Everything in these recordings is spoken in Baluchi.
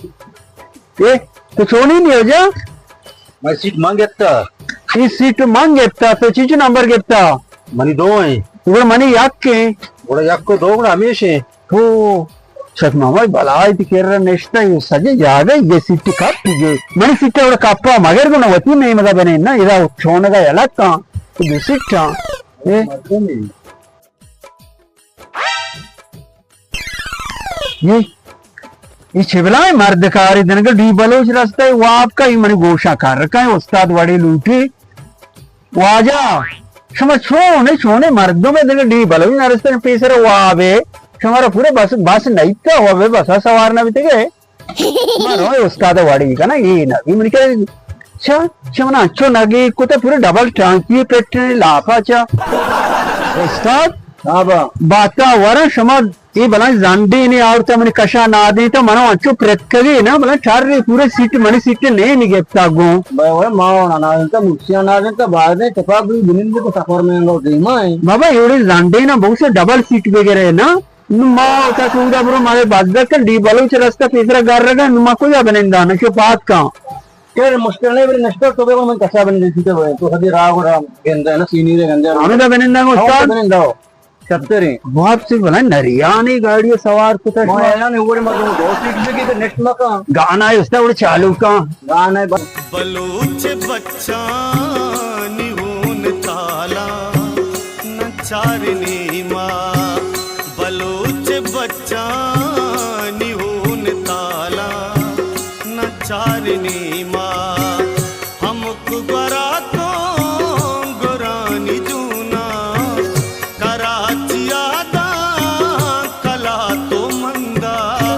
اے، تو چونی نہیں ہو جا؟ میں سیٹ من گپتا۔ اے سیٹ من گپتا، تو چیچو نمبر گپتا؟ منی دو ہیں۔ تو منی یک ہیں۔ گڑا یک کو دو گڑا ہمیش ہیں۔ تو شک ماما بلائی تی کر نشتا، یہ سجے جاگہ یہ سیٹ کپ گئے۔ منی سیٹ وڑا کپا مگر گنا وتی نیمگا بنے نا، ادا چونگا یلکا، تو دو سیٹ ہاں۔ اے؟ اے، اے چہ بلائیں مردکارے دنگا ڈی بلوچ رستہ واب کا، ای منی گوشاں کر کئے استاد وڑے لوٹی۔ واجہ، شما چونے، چونے مردمے دنگا ڈی بلوچ نرستہ پیسر وابے، شمارا پورا بس، بس نیتا وابے، بسا سوار نہ بیتگے۔ من استاد وڑی کنا، اے نہ، اے من کہ چا، چا من انچو نگی کتا، پورا ڈبل ٹانکی پٹنے لاپا چا۔ استاد، ہاں با۔ باتا ورا شما اے بلائیں زنڈے نے آورتا من کشا نادے تا، منو انچو پرتکگے نا، بلائیں چار رے پورا سیٹ، منی سیٹ نے نگپتا گوں۔ بھائی، وہ ما ہونا نادے تا، مرسیاں نادے تا، بعد میں تپا بھی بنند کو سفر میں گو دیما ہے۔ بابا، ایوڑے زنڈے نا بہت سے ڈبل سیٹ بگرے نا۔ نوں ما اودا چودا برو، مارے بزگ کن ڈی بلوچ رستہ پیسرا گرگا، نوں ما کجا بننداں؟ نشو پاد کن۔ یار مشکل نہیں، بلے نشتر تو بے من کسا بنندے، تو سبھی راہ گڑا گندے نا، سینی رے گندے۔ ہمیں دا بننداں گو استاد؟ بننداں۔ شتریں۔ بہت سی بلائیں نریانی گاڑی سوار کتا ما شما۔ حیران اوڑے مردم دو سیٹ بگی تو نشت مکا۔ گانا ہے استاد، اوڑے چالو کن۔ گانا ہے بس۔ بلوچ بچانی ہون تالا نہ چارنی ما، بلوچ بچانی ہون تالا نہ چارنی ما، ہمک گورا کوں گورانی جونا، کراچی آداں کلا تو مندا،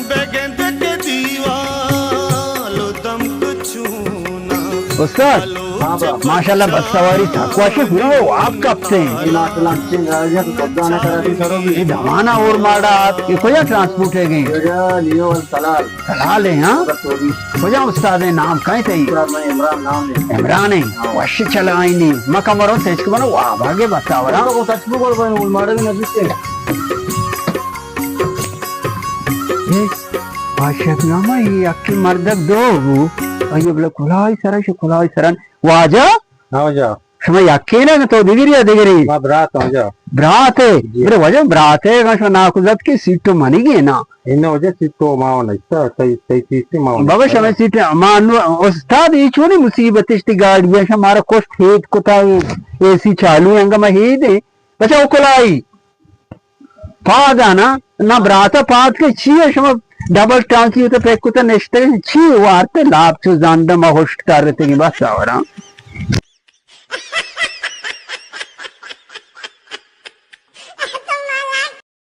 بگند کے دیوال و دمک چونا۔ استاد، ہاں با۔ ماشاءاللہ، بس سواری تھک واشے پورا وہ آپ کپتے ہیں۔ اے ماشاءاللہ، انچیں گاڑیاں تو قبضہ نہ کرا تھی سرو بھی۔ یہ دمانا اور ماڑا آپ، یہ کجا ٹرانسپورٹ ہے گئی؟ یہ جو نیو الطلال۔ الطلال ہے، ہاں؟ بس وہ بھی۔ کجا استاد ہے، نام کہیں تھی؟ استاد میں عمران نام ہے۔ عمران ہے؟ ہاں۔ وش چلائیں نہیں۔ ما کمروں سے اس کو بنو، واہ، بھاگے بس سوارا۔ تو وہ سچ بول رہے ہیں، وہ ماڑے بھی نزدیک ہے۔ اے، آشک نامہ، یہ یکی مردک دو بو۔ آئی بلا کلائی سرا، شو کلائی سرا۔ واجہ؟ ہاں واجہ۔ شما یکے نہ تو دگری یا دگری؟ ما برات ہوں جا۔ برات ہے؟ جی۔ برے واجہ برات ہے، اگر شما ناکوزات کے سیٹ تو منی گے نا۔ انہاں واجہ سیٹ تو ما ہونا، اس طرح صحیح، صحیح چیز سے ما ہونا۔ بابا شما سیٹ ما نو، استاد یہ چونی مصیبت اشتی گاڑی ہے، شما را کشت ہید کتا، اے سی چالو ہے، انگا ما ہید ہے۔ بچا وہ کلائی۔ پاد آنا، نہ براتا پاد کے چی ہے شما ڈبل ٹانکی ہوتا پیک ہوتا نشتے، چی وارتے لاپ چو زندہ ما ہشک تارتے گی بس آورا۔